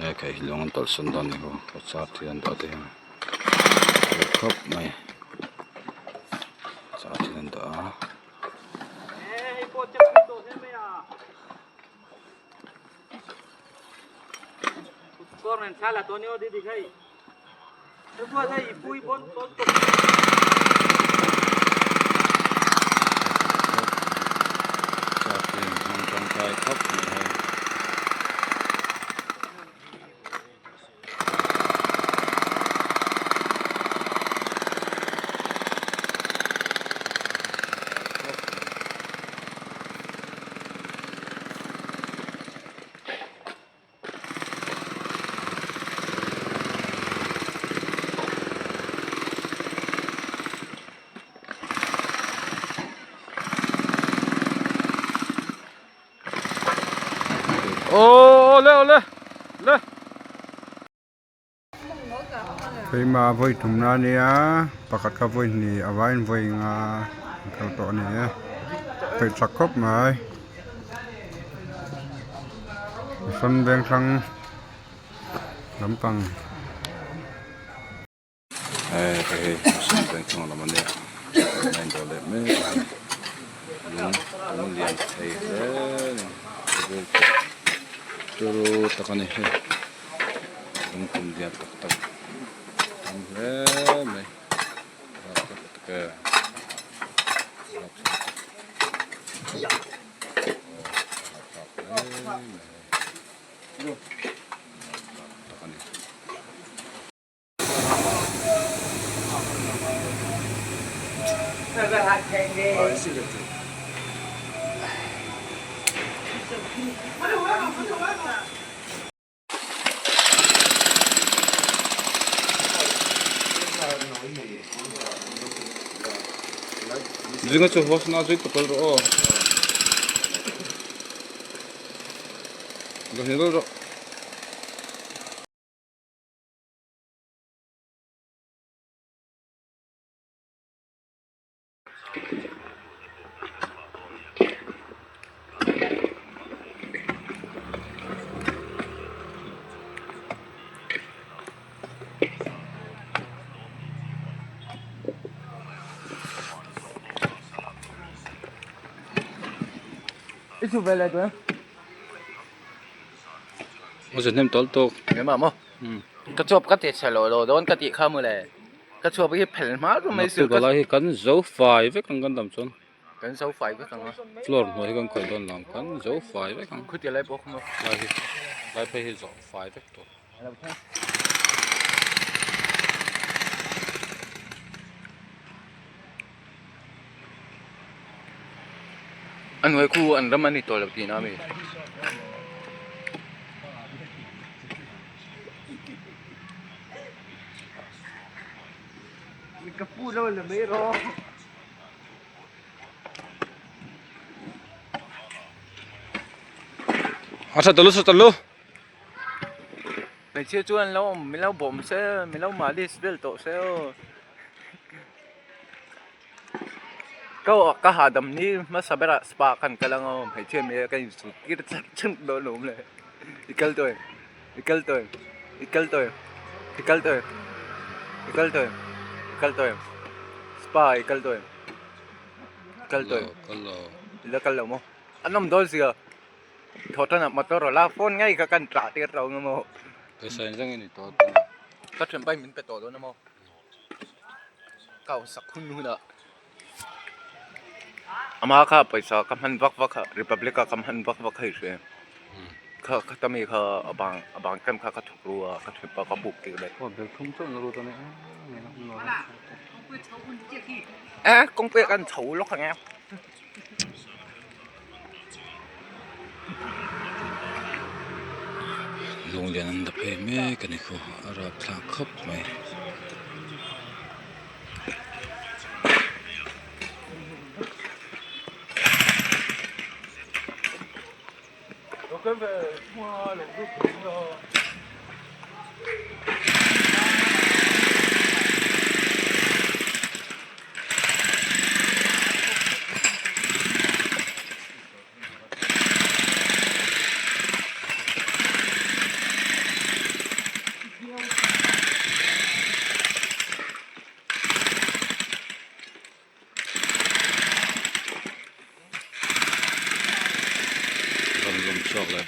He khai hi lung an tawlh sawn dawn a ni ho car thil an dah te hian a khawp mai car thil an dah a. Car te an hmang tangkai khawp mai hei. Awle awle le. Keimah vawi thumna a nia pakhat kha vawi hnih a vaiin vawi nga an kal tawh a ni e peih chak khawp mai sawn veng hrang lampang. Hei hei sawn veng hrang lam a nia a in dawh leh mek a lung lung lian thei hle a ni turu tak a ni hei lung tum lian tak tak tam hle mai. Zinga chu host na zui tawp rawh aw. Zahni deuh rawh. Hnem tawlh tawk. Ka chuap ka ti chhe lo lo dawn ka tih kha mawle. Ka chhuak hi phel hma chu mai Naktuk alai hi kan zo fai vek ang kan dam chuan. Kan zo fai vek ang a. Floor hnuai hi kan khawih dawn lo ang kan zo fai vek ang. Khuti lai pawh kha maw. Lai hi lai phei hi zo fai vek tawh. A hnuai khu an ram a ni tawh lo tihna a mi. A tha tawlh a tha tawlh. Hmeichhia chuan lo awm min lo bawm se min lo malis vel tawh se aw. Ka ka hahdam ni hmasa berah spa khan kal ang aw hmeichhia hmel ka insut tir char char dawn lo awm le i kal tawh em i kal tawh em i kal tawh em i kal tawh em i kal tawh em i kal tawh em spa i kal tawh em i kal tawh em i la kal lo maw a nawm dawn sia thaw tan ah motor a la phone ngei kha kan tah tir lo ang maw pawisa in zeng i ni tawh ka thianpa in min pe tawh dawn a maw. Kau sak hun hunah ama kha pawisa ka hman vak vak a republic a ka hman vak vak hei hria kha kha ta mi kha a bang a bang tlem kha ka thawk ru a ka thawk a ka buk tir daih e kawngpui ah khan chho lawk ang e. Lung lian an la phei mek a ni khaw a rapthlak khawp mai.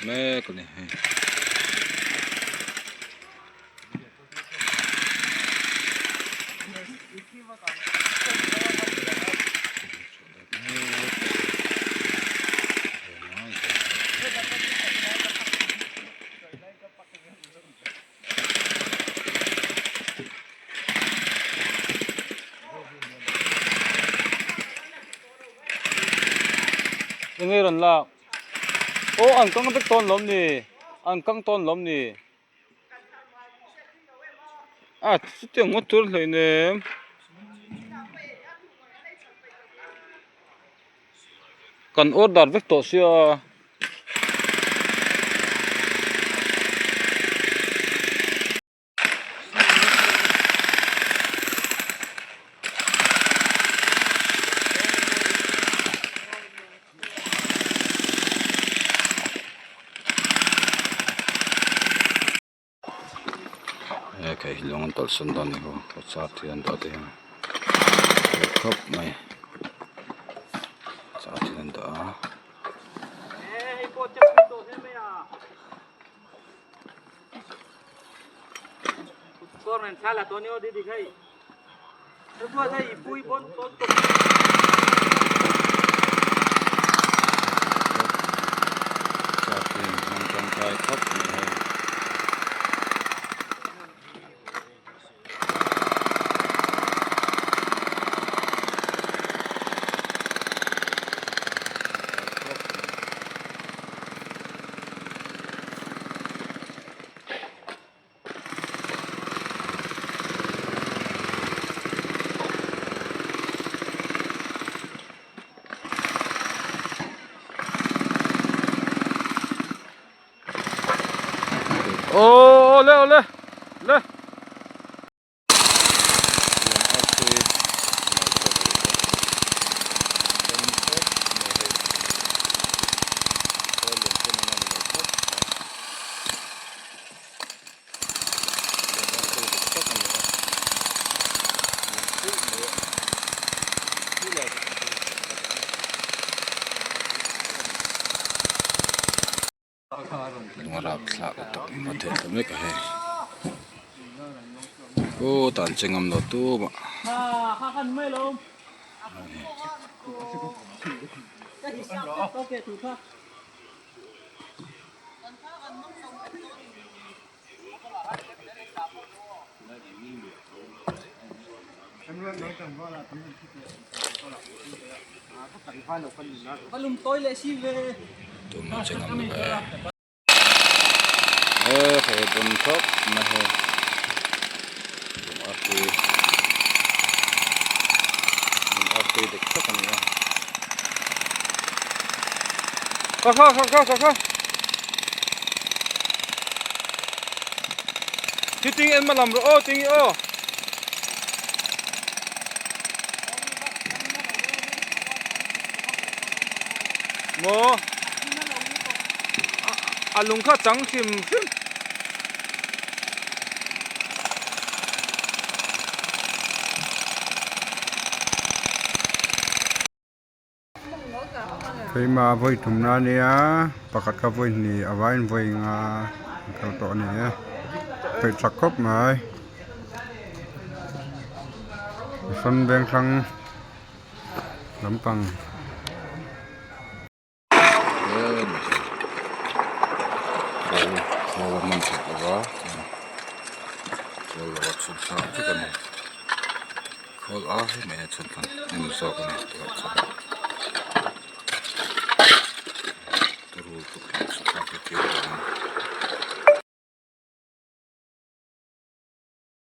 mek a ni hei. Enge rawn lak aw an kang vek tawn lawm ni an kang tawn lawm ni a chutiang ngawt tur hleinem. Kan order vek tawh sia. He khai hi lung an tawlh sawn dawn a ni ho char thil an dah te hian a khawp mai char thil an dah a. Char thil an hmang tangkai khawp mai hei. Aw le aw le le. Lung a rap thlak lutuk a thei ta mek a hei aw tan che ngam lo tum a. Tumah che ngam lo e. E hei bun khawp mai hei lung artui lung artui dik tak a ni a. Kha kha kha kha kha kha. Thi ting en ma lam rawh aw ting i aw. Maw a lung kha chang hrim hrim. Keimah vawi thumna a nia pakhat kha vawi hnih a vaiin vawi nga an kal tawh a ni e peih chak khawp mai sawn veng thlang lampang. Khawl a hei mai a chhun thlang hnim zawk a ni tih ah chuan.